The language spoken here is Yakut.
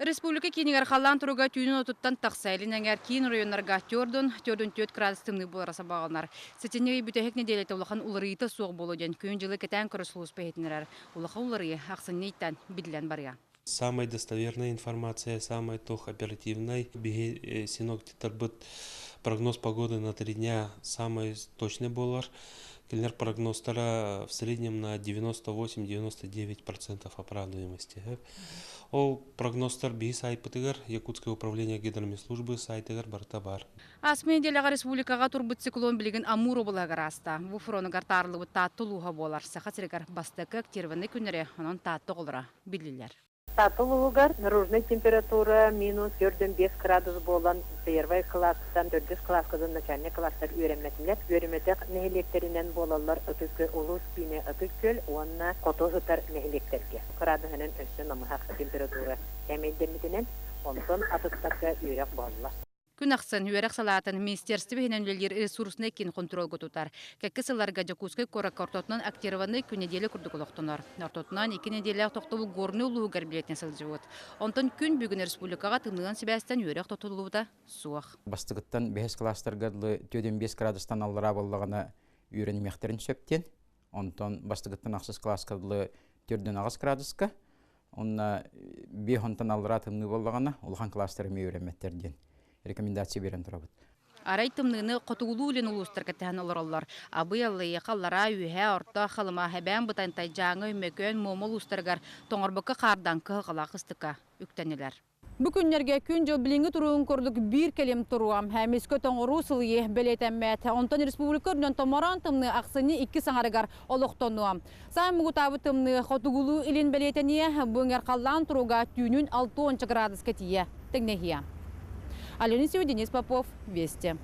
Республика киинигэр халлаан туруга түүнүн отуттан тахса, илин эҥээр киин оройуоннарга төрдүн, төрдүн түөрт градус тымныы буолара сабаҕаланар. Сэтинньи ый бүтэһик нэдиэлэтэ улахан уларыйыыта суох буолуо диэн күн-дьылы кэтээн көрөр сулууспа иһитиннэрэр. Улахан уларыйыы ахсынньы ыйтан биллэн барыа. Самая достоверная информация, самая туох оперативный. Биһи синоптиктарбыт прогноз погоды на 3 дня самый точный буолар. Кинилэр прогнозтара в среднем на 98-99% оправдываемости. Ол прогнозтар биһи сайтпытыгар, Якутское управление гидрометслужбы сайтыгар барыта баар. Ааспыт нэдиэлэҕэ республикаҕа турбут циклон билигин Амур облаһыгар ааста. Бу фронугар таарыллыбыт Таатта улууһа буолар. Саха сиригэр бастакы актированный күннэри, онон Таатта оҕолоро биллилэр. Таатта улууһугар наружная температура минус 4,5 градус буолан, первый класстан төрдүс класска начальный класстар үөрэммэтилэр. Үөрэммэтэх нэһилиэктэринэн буолаллар Ытык улуус киинэ Ытык Күөл уонна хоту сытар нэһилиэктэргэ. Градуһунан өссө намыһах температура кээмэйдэммитинэн, онтон атыттарга үөрэх буолла. Күн ахсын үөрэх салаатын министерство иһинэн үлэлиир ресурснай киин хонтуруолга тутар. Кэккэ сылларга Дьокуускай куоракка ортотунан актированный күн нэдиэлэ курдук олохтонор. Ортотунан 2 нэдиэлээх тохтобул Горнай улууһугар билиэтинэн сылдьыбыт. Онтон күн бүгүн республикаҕа тымныынан сибээстэн үөрэх тутуллубута суох. Бастыгыттан бэһис класстарга 4,5 градустан аллараа буоллаҕына үөрэнимиэхтэрин сөп диэн. Онтон бастыгыттан ахсыс класска дылы 4,8 градуска. Онно биэс онтон аллараа тымныы буоллаҕына улахан класстар эмиэ үөрэммэттэр диэн рекомендация берэн турабыт. Арай тымныыны хотугулуу илин улуустарга тэһэн олороллор. Абый, Аллайыаха, Аллараа, Үөһээ, Орто, Халыма, Эбээн Бытантай, Дьааҥы, Өймөкөөн, Муома улуустарыгар тоҥорбокко хаардан кыһалҕалаах ыстыка үктэнилэр. Бу күннэргэ күн-дьыл билиҥҥи туругун курдук биир кэлим туруо. Эмискэ тоҥоруу сылыйыы бэлиэтэммэт. Онтон республика үрдүнэн томороон тымныы ахсынньы икки саҥарыгар олохтонуо. Саамай муҥутаабыт тымныы хотугулуу илин бэлиэтэниэ, бу эҥэр халлаан туруга түүнүн 60 градуска тиийэ тэҥнэһиэ. Алена Денис Попов, Вести.